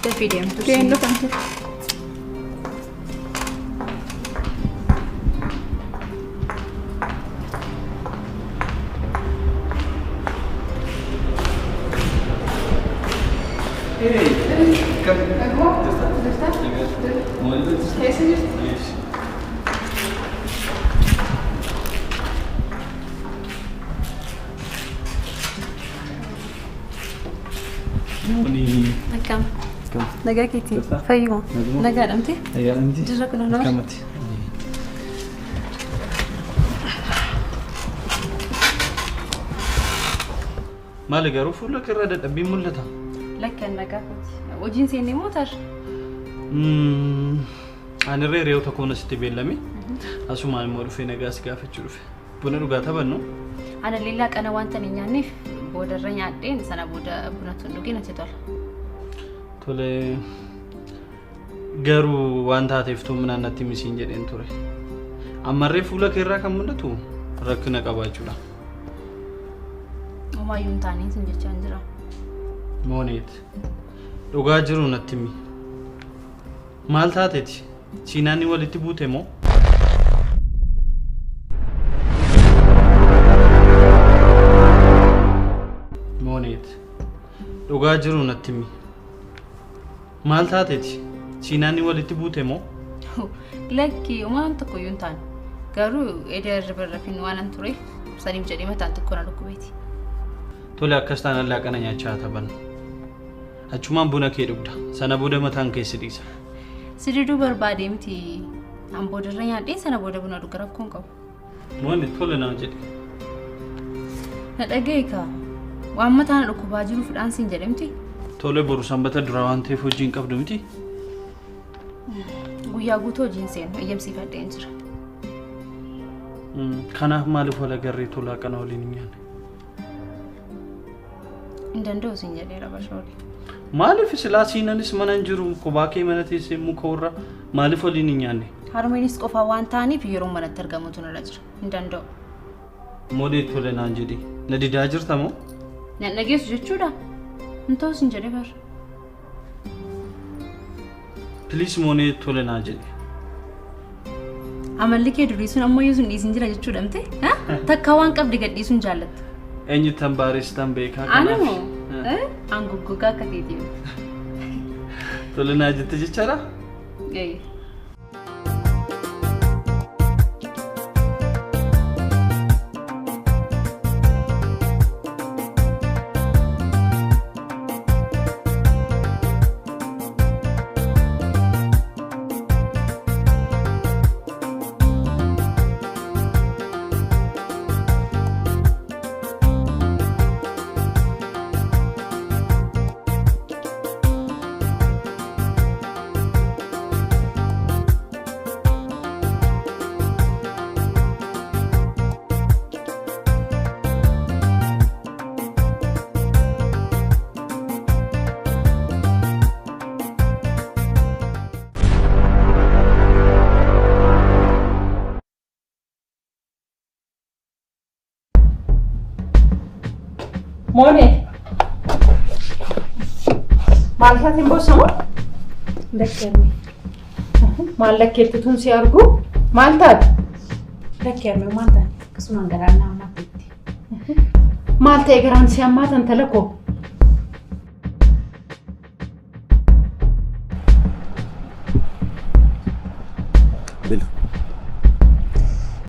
Dafii deemtu. Ga'een dhufan ture. Keessa jirti? Akkam. Nagaa keetii. Fayyuma. Nagaa dhamte. Jirra kun nama. Maali garuu fuula kee irraa dadhabbiin mul'ata. Lakki nagaa kooti. Hojiin seenne moo taar? Ani irra hiriyoota koon asitti beellame. Asumaan immoo dhufee nagaa si gaafachuu dhufe. Buna dhugaa taphannu. Ana lillaa qana wanta hin nyaanneef boodarra nyaadheen sana booda buna tun dhugee natti tola. Tole garuu waan taateef tuuminaan natti misiin jedheen ture. Ammarree fuula kee irraa kan mul'atu rakkina qabaachuudha. Homaayyuu hin taaneen sin jechaa hin jira. Mooneet dhugaa jiru natti himi. Maal taateeti? Siinaanni walitti buute moo? Mooneet dhugaa jiru natti himi. Maal taateeti? Siinaanni walitti buute moo? Lakki waan tokko iyyuu hin taane. Garuu edda irra rafin waan an tureef saniif jedhee mataan tokko na dhukkubeeti. Tole akkas taanaan laaqana nyaachaa taphannu. Achumaan buna kee dhugda. Sana booda mataan kee si dhiisa. Si diduu barbaadee miti. An boodarra nyaadhee sana booda buna dhuga rakkoon qabu. Mooni tole naa jedhe. Na dhaga'i kaa. Waan mataa na dhukkubaa jiruuf dhaan siin jedhe miti. Tole boru sanbata duraa waan ta'eef hojii hin qabdu miti. Guyyaa guutuu hojiin seenu eeyyamsiifadheen jira. Kanaaf maaliif wal agarree tolaa kana waliin hin nyaanne? Hin danda'u siin jedheera bashoole. Maaliif silaa siinanis mana hin jiru kophaa kee mana teessee muka warra maaliif waliin hin nyaanne? Harmeenis qofaa waan ta'aniif yeroo manatti argamutu narra jira. Hin danda'u. Moodee tole naan jedhi. Na didaa jirta moo? Na dhageessu jechuudha. Hin ta'u siin jedhee bara. Please moonee tole naa jedhi. Amalli kee durii sun ammayyuu sun dhiisin jira jechuudha miti? Takka waan qabdi gadhiisuun jaallatta. Eenyu tan baarestan beekaa Ani moo? An goggogaa akka keetii miti. Tole naa jette jechaadha? Ee. Moonee. Maal isaatiin boossamu? Lakki Maal lakkeetti tun si argu? Maal taate? Lakki harmee maal taate? Akkasumaan garaan nama nafteetti. Maal ta'e garaan si hammaatan tala koo? Bilu.